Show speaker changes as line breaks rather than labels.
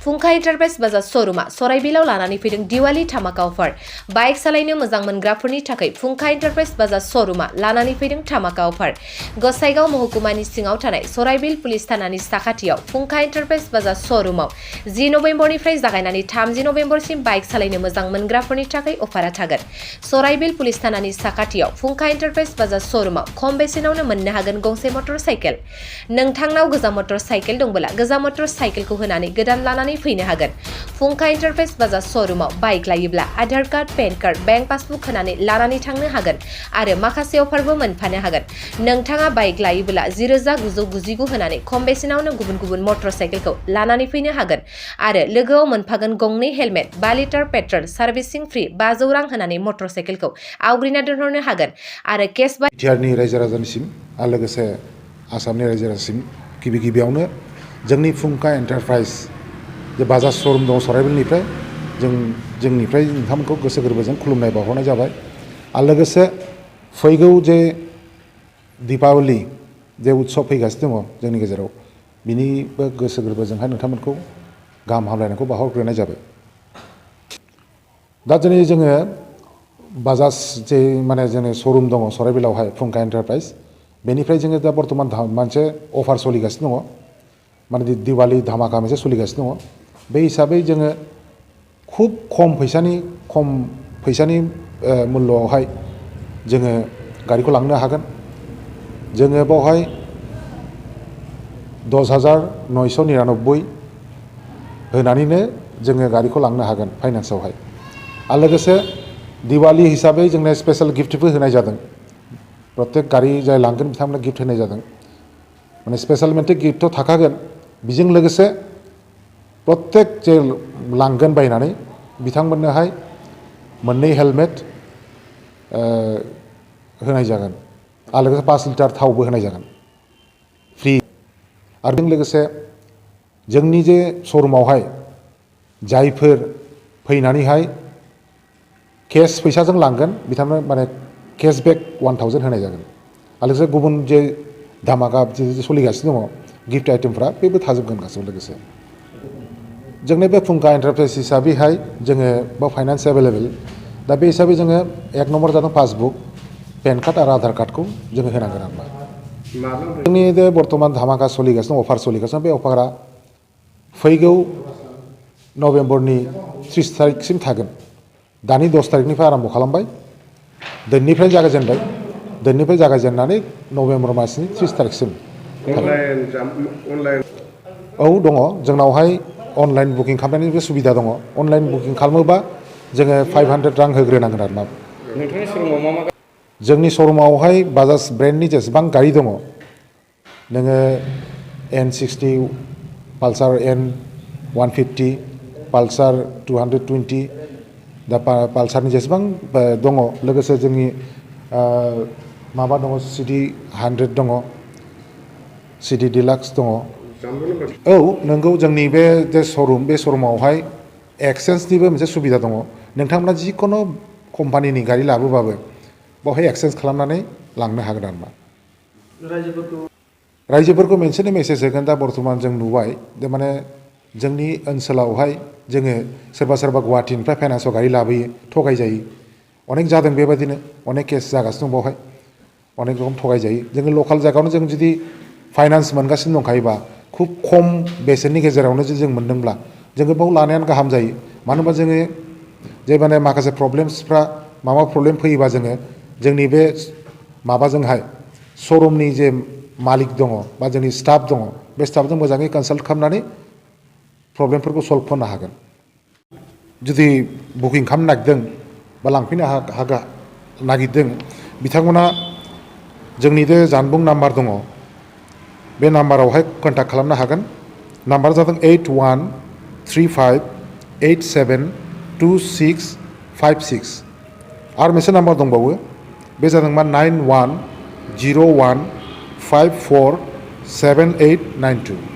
फुंखा एन्टारप्राइज बाजाज श'रुमा सराइबिलाव लानानै फैदों दिवाली धामाका अफार। बाइक सालायनो मोजां मोनग्राफोरनि थाखाय फुंखा एन्टारप्राइज बाजाज श'रुमा लानानै फैदों धामाका अफार। गसाइगाव महकुमानि सिङाव थानाय सराइबिल पुलिस थानानि साखाथियाव फुंखा एन्टारप्राइज बाजाज श'रुमाव 10 नबेम्बरनिफ्राय जागायनानै 30 नबेम्बरसिम बाइक सालायनो मोजां मोनग्राफोरनि थाखाय अफारा थागोन। सराइबिल पुलिस थानानि साखाथियाव फुंखा एन्टारप्राइज बाजाज श'रुमाव खम बेसेनावनो मोननो हागोन गंसे मटर साइकेल। नोंथांनाव गोजाम मटर साइकेल दंबोला गोजाम मटर साइकेलखौ होनानै गोदान लानानै फैनो हागोन। फुंखा एन्टारप्राइज बाजाज श'रुमाव बाइक लायोब्ला Aadhaar card, pan card, bank passbook होनानै लानानै थांनो हागोन आरो माखासे अफारबो मोनफानो हागोन। नोंथाङा बाइक लायोब्ला 10,999 होनानै खम बेसेनावनो गुबुन गुबुन मटर साइकेलखौ लानानै फैनो हागोन आरो लोगोआव मोनफागोन गंनै helmet, 5 litre petrol, servicing free 500 रां होनानै मटर साइकेलखौ आवग्रिना दोनहरनो हागोन आरो केस बाय
बिटिआरनि रायजो राजानिसिम आरो लोगोसे आसामनि रायजो राजासिम गिबियावनो जोंनि फुंखा एन्टारप्राइज जे बाजाज श'रुम दङ सराइबिलनिफ्राय जोंनिफ्राय नोंथांमोनखौ गोसो गोरबोजों खुलुमनाय बावहरनाय जाबाय आरो लोगोसे फैगौ जे दीपावली जे उत्सव फैगासिनो दङ जोंनि गेजेराव बिनिबो गोसो गोरबोजोंहाय नोंथांमोनखौ गाहाम हामलायनायखौ बावहरग्रोनाय जाबाय। दा दिनै जोङो बाजाज जे माने जोंनि श'रुम दङ सराइबिलावहाय फुंखा एन्टारप्राइज बेनिफ्राय जोङो दा बर्थमान मोनसे अफार सोलिगासिनो दङ, माने दिवाली धामाका मोनसे सोलिगासिनो दङ। बे हिसाबै जोङो खुब खम फैसानि मुल्यआवहाय जोङो गारिखौ लांनो हागोन। जोङो बावहाय 10,999 होनानैनो जोङो गारिखौ लांनो हागोन फाइनान्सआवहाय। आरो लोगोसे दिवाली हिसाबै जोंनो स्पेशल गिफ्टबो होनाय जादों। प्रत्येक गारि जाय लांगोन बिथांमोननो गिफ्ट होनाय जादों, माने स्पेशल मोनसे गिफ्टथ' थाखागोन। बेजों लोगोसे प्रत्येक जे लांगोन बायनानै बिथांमोननोहाय 2 हेलमेट होनाय जागोन आरो लोगोसे 5 लिटार थावबो होनाय जागोन फ्रि। आरो बेजों लोगोसे जोंनि जे श'रुमावहाय जायफोर फैनानैहाय केस फैसाजों लांगोन बिथांमोन माने केसबेक 1000 होनाय जागोन। आरो लोगोसे गुबुन जे धामाका जे सोलिगासिनो दङ गिफ्ट आइटेमफ्रा बेबो थाजोबगोन गासैबो लोगोसे। जोंनि बे फुंखा एन्टारप्राइज हिसाबैहाय जोङो बाव फाइनान्स एभेलेबेल। दा बे हिसाबै जोङो 1 नम्बर जादों पासबुक, पेन कार्ड आरो आधार कार्डखौ जोङो होनांगोन आरोना। जोंनि बे बर्थमान धामाका सोलिगासिनो अफार सोलिगासिनो बे अफारा फैगौ नभेम्बरनि 30 तारिखसिम थागोन। दानि 10 तारिखनिफ्राय आरम्भ खालामबाय, दिनैनिफ्राय जागायजेननानै नभेम्बर मासनि 30 तारिखसिम। औ दङ, जोंनावहाय अनलाइन बुकिं खालामनायनिबो सुबिदा दङ। अनलाइन बुकिं खालामोबा जोङो 500 रां होग्रोनांगोन आरोना।
नोंथांनि श'रुमाव मा मा?
जोंनि श'रुमावहाय बाजाज ब्रेन्डनि जेसेबां गारि दङ, नोङो N60, पालसार N150, पालसार 220, दा पालसारनि जेसेबां दङ, लोगोसे जोंनि माबा दङ CD 100 दङ, CD डिलाक्स दङ। औ नंगौ, जोंनि बे जे श'रुम बे श'रुमावहाय एक्सचेन्जनिबो मोनसे सुबिदा दङ। नोंथांमोना जिखुनु कम्पानिनि गारि लाबोबाबो बावहाय एक्सचेन्ज खालामनानै लांनो हागोन आरोना। रायजोफोरखौ मोनसेनो मेसेज होगोन। दा बर्थमान जों नुबाय जे माने जोंनि ओनसोलावहाय जोङो सोरबा गुवाहाटीनिफ्राय फाइनान्सआव गारि लाबोयो, थगायजायो। अनेक जादों बेबायदिनो, अनेक केस जागासिनो दं बावहाय, अनेक रकम थगायजायो। जोङो लकेल जायगायावनो जों जुदि फाइनान्स मोनगासिनो दंखायोबा खुब खम बेसेननि गेजेरावनो जुदि जों मोनदोंब्ला जोङो बाव लानायानो गाहाम जायो। मानो होनबा जोङो जे माने माखासे प्रब्लेम्सफ्रा माबा प्रब्लेम फैयोबा जोङो जोंनि बे माबाजोंहाय श'रुमनि जे मालिक दङ बा जोंनि स्टाफ दङ, बे स्टाफजों मोजाङै कनसाल्ट खालामनानै प्रब्लेमफोरखौ सल्भ खालामनो हागोन। जुदि बुकिं खालामनो नागिरदों बा लांफैनो नागिरदों बिथांमोना जोंनि जे जानबुं नाम्बार दङ बे नाम्बारावहाय कन्टेक्ट खालामनो हागोन। नाम्बारा जादों 8135872656। आरो मोनसे नाम्बार दंबावो, बे जादों मा 9101547892।